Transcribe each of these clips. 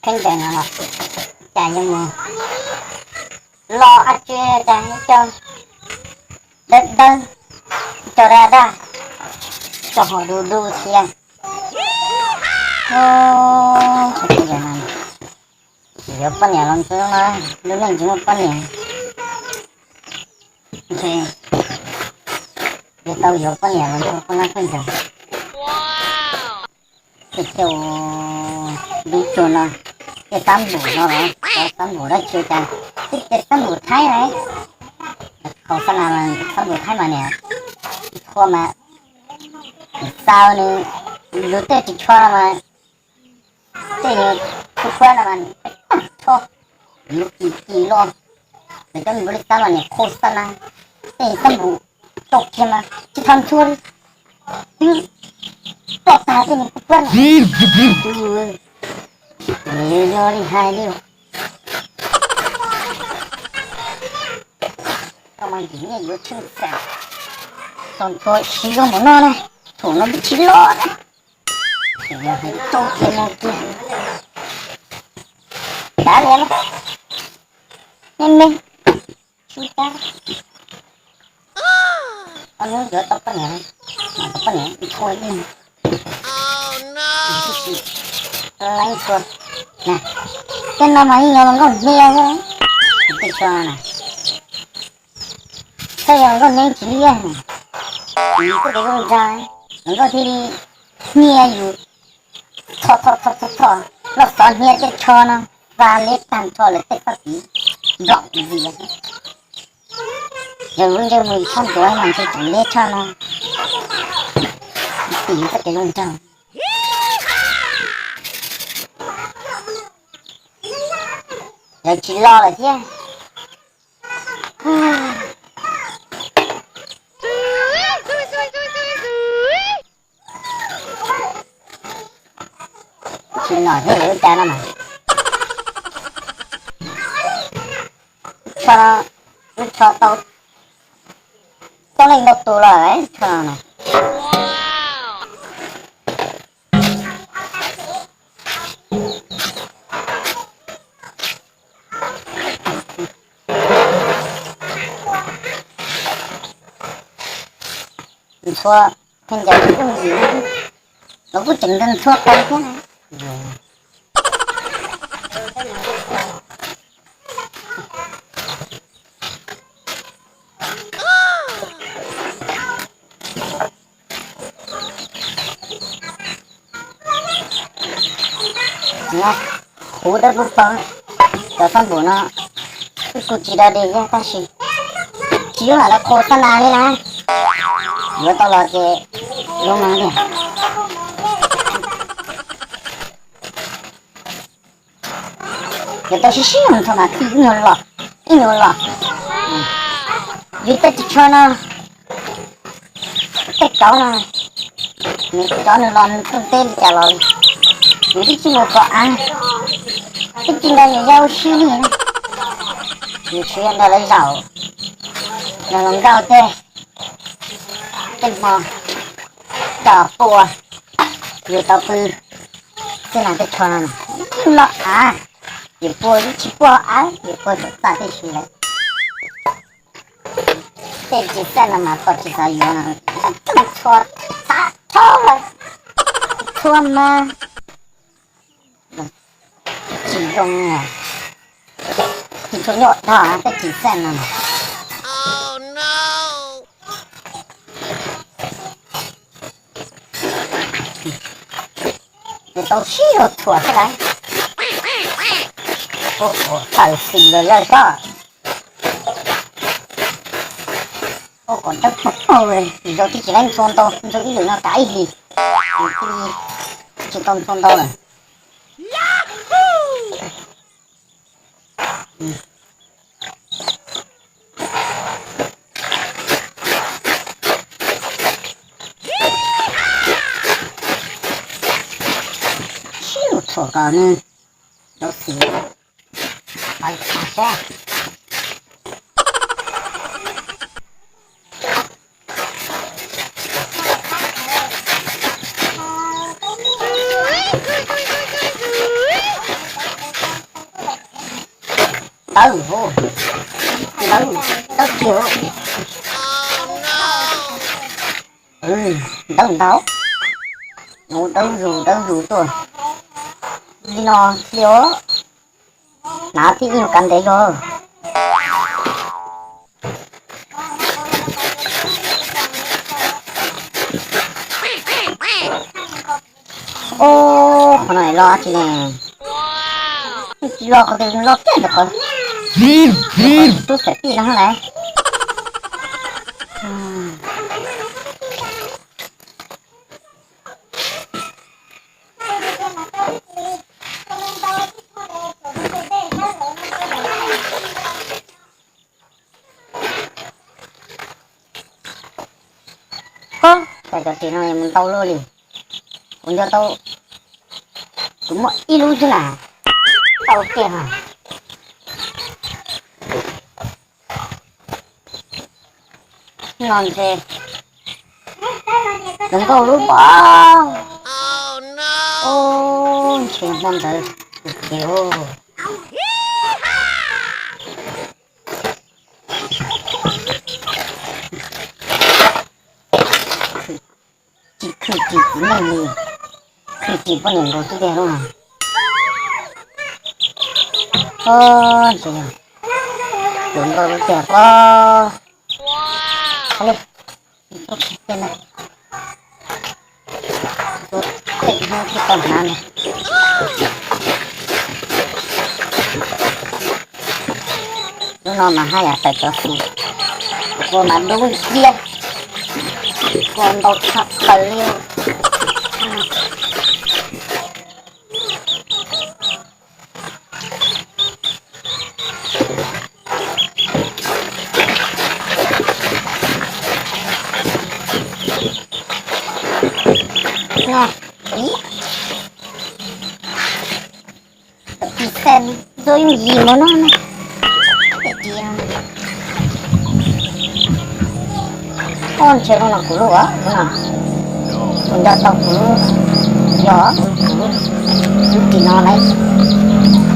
Kheeb ncaws no los cas yuav mus loj ab tsi, cas ib co dawb dawb, ib co daj daj, ib co haus du du thiab. Yuav poj niam los ntxub no, lub neej tsis muaj poj niam. Yuav tau yuav poj niam los ntxub poj nab poj ntxawg. Ces ua lub cuag no, tej xab npum no los cov xab npum dab tsi cas, tej xab npum Thaib na. Haus xab na mas xab npum Thaib mas niam, txhua mas xav nws, lub tej ris tsho no mas, tej kuj kuab no mas, txhua lub kis kis los, lawv cov npua li xab mas niam khau xab na, tej xab npum tau kiag mas tsis tau ntxhua li. Twb tuaj tag tej nws kuj kuab no. Yog li hais li, koj mas yim niaj yuav tsheej xeem, txog ntxhua siv zoo mus noj na, thaum no twb tsis loj na. Hais rau kiag no kiag, kav liam, me me, sib cab. Koj hnub yuav tau poj niam, mam tau poj niam ntxhua ib leeg, leej ntxhua. Tej no mas yeej yog hluas nkauj hnia thiab, tej tso na, tej yog hluas nkauj hnia tsis liaj, kuj zoo zoo, hluas nkauj thiaj li hnia yus. Tho tho tho tho tho, loj xov hnia tej tsho no, xa leb tag nrho lawv tej txoj kev nplaum ntxias. Yog lub ntsej muag tshaj ntuav mas ntshe tseem leb tshaj no, tim txoj kev zoo nraug. Lawv tsis los lawm thiab. Tsis los thiab lawm cas no mas. Tsho, lub tsho tau coob leej ntau tus los tsho no. Ntxhua, kheej ncaws tsis yooj yim, los kuj tseem nrog ntxhua tau thiab na. Huv dawb paug paug, cov xab npum no kuj tsis dog dig thiab tab sis tsis yog lam lawv qhua xab na li na. Yuav tau los ces zoo no tiag. Yuav tau sib sib ntxhua mas ib nyuag los, ib nyuag los. Yus tej ris tsho no, tej kauv no, nws cov nws los nws tuaj teb li cas los li, nws twb tsis mus kom av, twb tsis nrog yus yau sib li na. Yus tsuas yog nrog lawv zaum, nrog los nkauj tej, tej hmo tso pua, yus tau pw xwb na. Tej tsho no los av, yus pua twb tsis pua av, yus pua txom txaj tib si lawm. Tej ris xaj no mas pom tsis xav yuav no, coj txhua txhav tshab lawm, txhua mas tsis zoo, tsis tshua nyuaj dhau tej ris xaj no. Yuav tau sib zog txhuam xwb lauj. Ua kom tawm xim los lawm soj. Ua kom dawb paug paug li, zoo twb tsis laib ntxhua ntau, ntxhua ib lwm no kav ib hlis, tsis tau ntxhua ntau lawm. Sib zog txhuam kom nws rau xim. Dawb, dawb kiag, dawb ntau, dawb zus dawb zus tuaj li no thiab. Hnav tib nyuag kav ntev zog. Ob, qhov no los tsis ne, tsis los qhov twg los kiag ntawm qhov tub xaim tij no lawm. Ob, cas cov tsev no mus ntau luaj li. Kuv nco tau, kuv muaj ib lub xwb na, tau kiag ha. No ntshe zoo nkauj lub pob. Ub, ntshe hmo ntawd ces tsis khwv tsis txiv neej li, khwv tsis poj niam nkaus xwb tiag lauj. Ob, ntshe yog zoo nkauj lub tiag pob. Li, tuaj tsis tiag na, tuaj tej hnub thiaj tau hnav na. Lub no mas haj yam tawm cov xis, ua mas dub nciab, ua ntau tshaj plaws li. Ib, ib xees rau yooj yim npaum no na. Ob, ntshe lub no kuv lub, lub no kuv nco tau kuv, yog kuv lub, lub tim no lawm,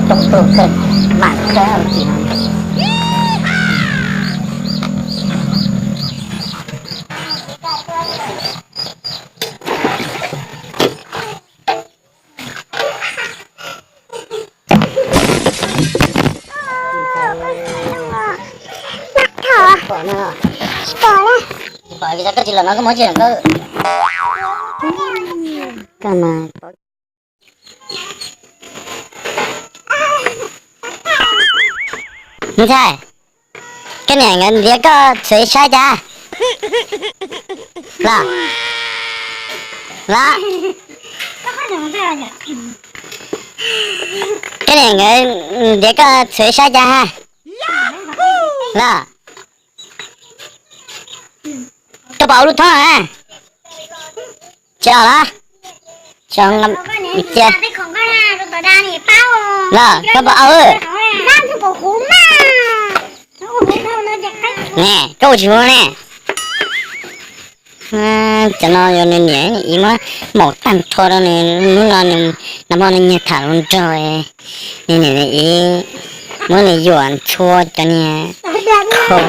tau tus kawg, mam kawg lub tim no. Koj tsis los no koj muab tsis los koj. Ntxhais, koj niam nkawd ntiav koj txhuav saib cas. Los, los. Koj niam nkawd ntiav koj txhuav saib cas ha. Los, koj puas ua lub thoob na? Tsis ua los? Tsis ua, los koj puas ua? Ne, koj ua tsis ua ne? Cov no yog nws niam ib muab maum tag nrho rau nws, hnub no nws nag hmo nws nyiag tham hluas nraug, nws niam ib muab nws yuam ntxhua cov niag khau.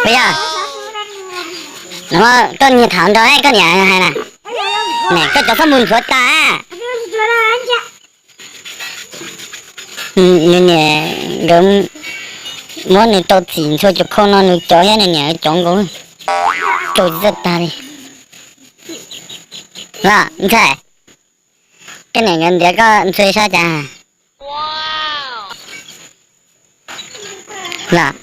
Puas yog? Nag hmo koj nyiag tham hluas nraug koj niam hais na, koj cov fab mus ntxhua tas. Nws niam nkawd muab nws rau txim ntxhua cov khau no nws cov thiab nws niam cov nkaus, rau tsis txawj tag li. Los ntxhais, koj niam nkawd ntiav koj ntxhua saib cas. Los,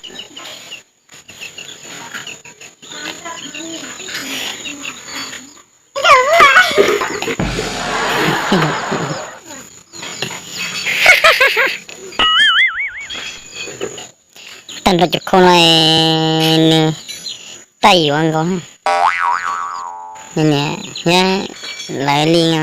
tag nrho cov khau no nws tab yuav nkaus. Nws niam thiab lawv li no.